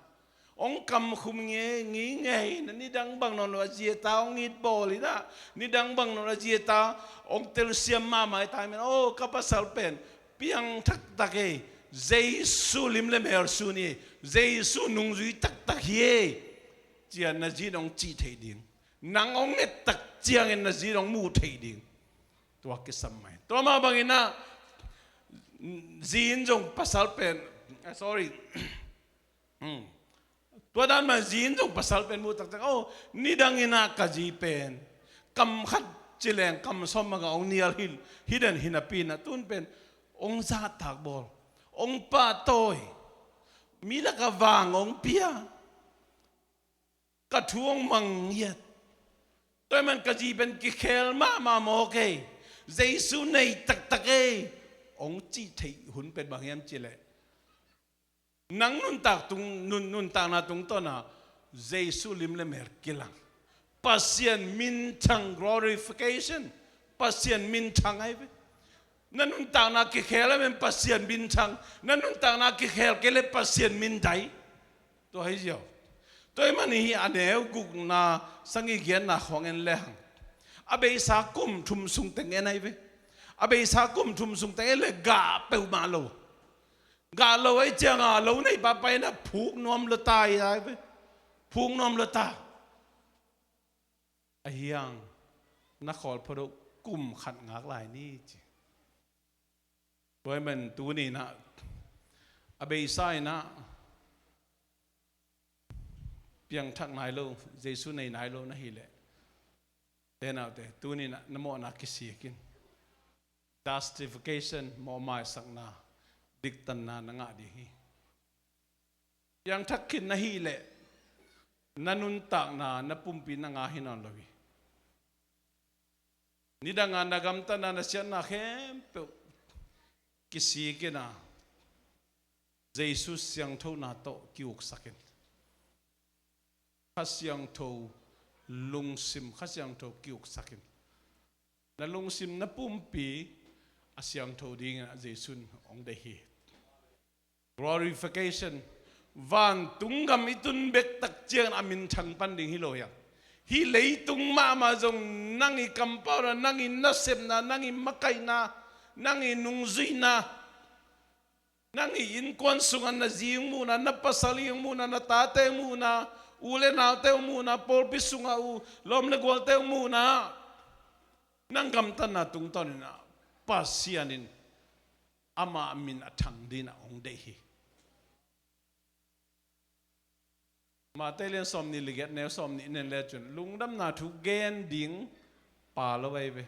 hong kamkhum ngeingei inah, nidang bang nawn lo a zi a ta hong it bawl inah, nidang bang nawn lo a zi a ta hong telsiam mahmah i ta hi men, "Oh, ka pasal pen piang taktak ei, Jesu lim le mel sun hi ei, Jesu nungzui taktak hi ei," ci-a na zi in hong cih theih ding. Nang hong et tak ciangin na zi in hong muh theih ding. Tua kisam mai. Tua mah bangin ah zi in zong pasal pen, ah, sorry. Hmm. Tua dan mah zi in zong pasal pen muh taktak. Oh, nidangin ah ka zi pen kam khat ci leng kam sawm bangah hong nial hi, hi den hi napi inah tun pen hong zahtak bawl, hong pahtawi, mi lakah vang hong pia, ka thu hong manghiat. Tua ahih man ka zi pen kikhel mahmah mawk ei, Jesu nei taktak ei, hong cih theih hun pen bang hiam cih leh nang nuntak tung, nun, nuntakna tungtawn ah Jesu lim le mel kilang, Pasian minthang, glorification, Pasian minthang ahi ve. Na nuntakna kikhel ahih man Pasian minthang, na nuntakna kikhel kei leh Pasian mindai. Tua hi ziau. Tua ahih man hi a neu gukna sangih giatna khawng en lehang, a beisa kum thum sung teng en ahi ve. A beisa kum thum sung teng en leh gah peuhmah lo. Gah lo ahih ciangah lo nei papa inah phuk nuam lo ta hi ai ve. Phuk nuam lo ta. Ahi hang na khawl phot uh kum khat ngak lai ni ci. Tua ahih man tuni inah a beisa inah piangthak nai lo, Jesu nei nai lo na hi leh, te naute, tuni inah na mawhna kisik in. Justification, mawhmaisakna, diktanna na ngah ding hi. Piangthak khin na hih leh na nuntakna, na pumpi na ngah hi nawn lo hi. Nidangah na gamtatna, na siatna khempeuh kisik inah Jesu siangthona tawh ki-uksak in. Kha Siangtho lungsim, Kha Siangtho ki-uksak in. Na lungsim, na pumpi a siangtho dingin ah Jesu in hong deih hi. Glorification. Vantung gam i tun bek tak ciangin a minthang pan ding hi lo hiam? Hih leitung mahmah zong nang i kampauna, nang i nasepna, nang i makaihna, nang i nungzuihna, nang i innkuan sungah na zi hong muhna, na pasal hong muhna, na tate hong muhna, u le naute hong muhna, pawlpi sungah u lawm le gualte hong muhna, nang gamtatna tungtawn inah Pasian in ama min a thang dingin ah hong deih hi. Matthai lian sawmnih le giat, neu sawmnih nen le cun lungdamna thu gen ding pha lo ahi ve.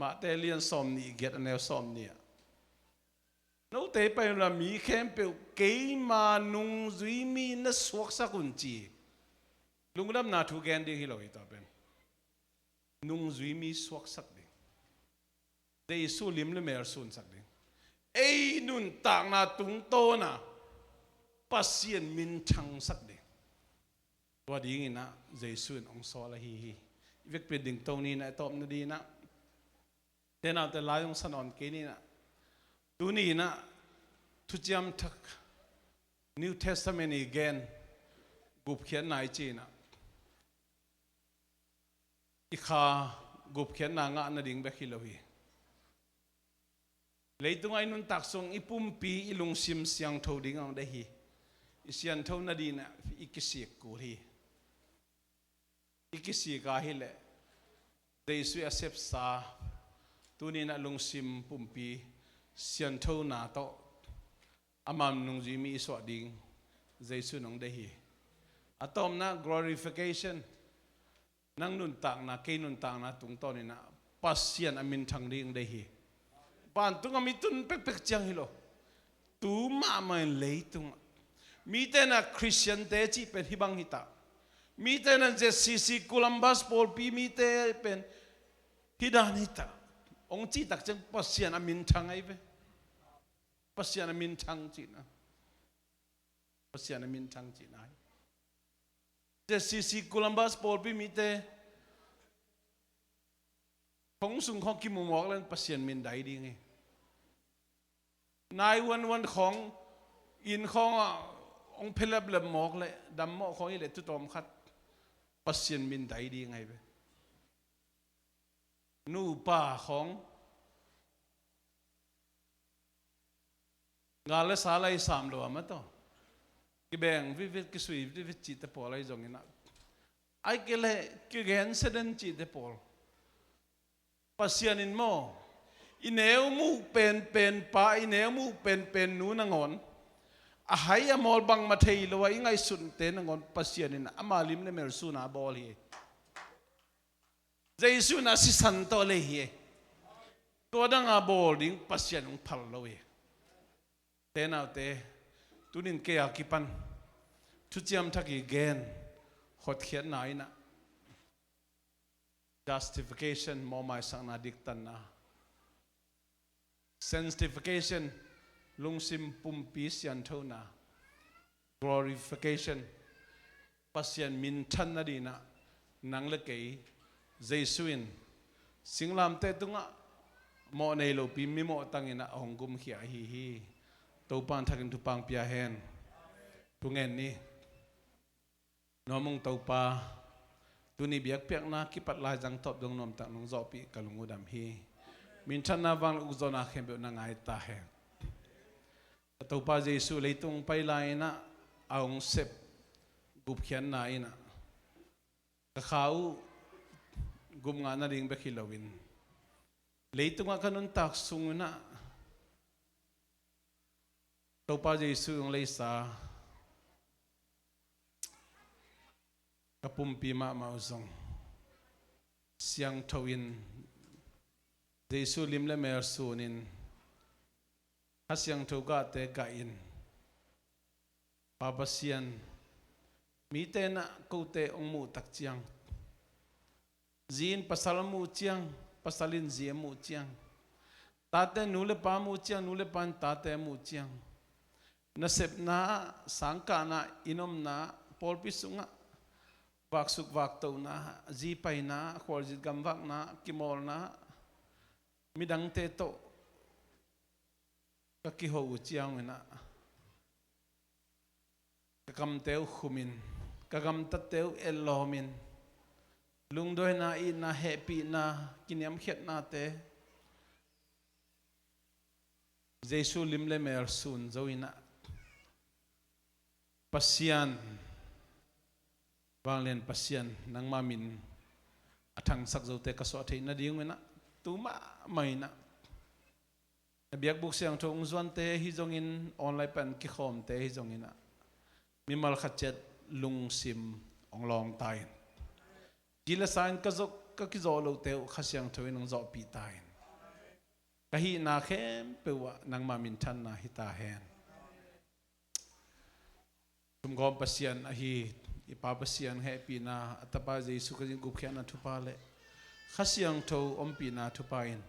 Matthai lian sawmnih giat, a neu sawmnih ah, "Note pai unla mi khempeuh keima nungzui mi na suaksak un," ci. Lungdamna thu gen ding hi lo hi, tua pen nungzui mi suaksak ding, Jesu lim le mel sunsak ding, ei nuntakna tungtawn ah Pasian minthangsak ding. Tua dingin ah Jesu in hong sawl ahi hi. I vekpi ding to ni inah, i tawpna dingin ah, te naute, lai hong sa nawn kei ni inah, tuni inah Thuciam Thak, New Testament i gen gupkhiatna i ci inah, i kha gupkhiatna ngah nading bek hi lo hi. Leitungah i nuntak sung i pumpi i lungsim siangtho ding hong deih hi. I siangtho nadingin i kisik kul hi. I kisik ahih leh Jesu a sepsa, tuni-in a lungsim pumpi sianthona tawh ama nungzui mi i suah ding Jesu in hong deih hi. A tawpna, glorification. Nang nuntakna, kei nuntakna tungtawnin ah Pasian a minthang ding deih hi. Vantungah mi tun pekpek ciang hi lo. Tu mahmah in leitungah mite in ah Khristiante cih pen hih bang hi ta. Mite in ah Z C C Columbus pawlpi mite pen hih dan hi ta, hong cih tak ciang Pasian a minthang ahi ve. Pasian a minthang cihna. Pasian a minthang cihna hi. Z C C Columbus pawlpi mite khong sung khawng kimu mawk leng Pasian min dai ding hi. Nine one one khawng inn khawngah hong pheleplet mawk leh, dammawh khawng hi leh, tutawm khat Pasian min dai ding ahi ve. Nupa khawng gal le sa lai sam lo a, ma tawh kibeng vitvit, kisui vitvit cihte pawl ahi zongin ah, ahih kei leh kigen seden cihte pawl, Pasian in maw, i neu muh penpen pa, i neu muh penpen nu nangawn, a hai a mawl bangmah thei lo a i ngaihsunte nangawn Pasian in ama lim le mel sun a bawl hi. Jesu in a sisan tawh lei hi. Tua dang a bawl ding Pasian hong phal lo hi. Te naute, tunin kei a kipan thuciam thak i gen hotkhiatna in ah, justification, mawhmaisakna, diktanna. Sanctification, lungsim pumpi sianthona. Glorification, Pasian minthan nadingin ah nang le kei, Jesu in singlamteh tungah mawh nei lopi mimawh tangin ah hong gumkhia ahi hi. Topa in thakin thupha hong pia hen. Thungen ni. Nuam ung Topa, tuni biakpiakna kipat laizang tawp dong nuamtak nong zawhpih ka lung uh dam hi. Minthanna, vangliatna, ukzawhna khempeuh na ngai ta hen. Ka Topa Jesu, leitung pai lai-in ah a hong sep gupkhiatna in ah ka kha uh gup ngah nading bek hi loin, leitungah ka nuntak sung in ah Topa Jesu hong leisa ka pumpi mahmah uh zong siangtho in, Jesu lim le mel sunin, Kha Siangtho gahte gahin, Pa Pasian, mite in ah kote hong muh tak ciang, zi in pasal a muh ciang, pasal in zi a muh ciang, tate nu le pa a muh ciang, nu le pa in tate a muh ciang, nasepna ah, sangkahna ah, inn omna ah, pawlpi sungah vaksuk vaktohna ah, zi paina ah, khualzin gamvakna ah, kimawlna ah, midangte tawh ka kiho uh ciangin ah, ka kamte uh khumin, ka gamtatte uh etlawmin, lungduaina, itna, hehpihna, kiniamkhiatnate Jesu lim le mel sun zo in ah, Pasian, vanglian Pasian, nangma min a thangsak zote ka suah theih nading un ah, tu mahmah in ah, na biakbuk siangtho hong zuante hi zongin, online pan kikhawmte hi zongin ah, mimal khat ciat lungsim hong lawng ta in, ci le sa in ka zawh, ka kizawh lohte uh Kha Siangtho in hong zawhpih ta in, ka hihna khempeuh ah nangma minthanna hi ta hen. Sumgawm Pasian ahi i Pa Pasian hehpihna, a Tapa Jesu Khazih gupkhiatna thupha le Kha Siangtho ompihna thupha in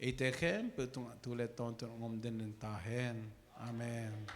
eite khempeuh tungah tu le tawntung hong om denden ta hen. Amen.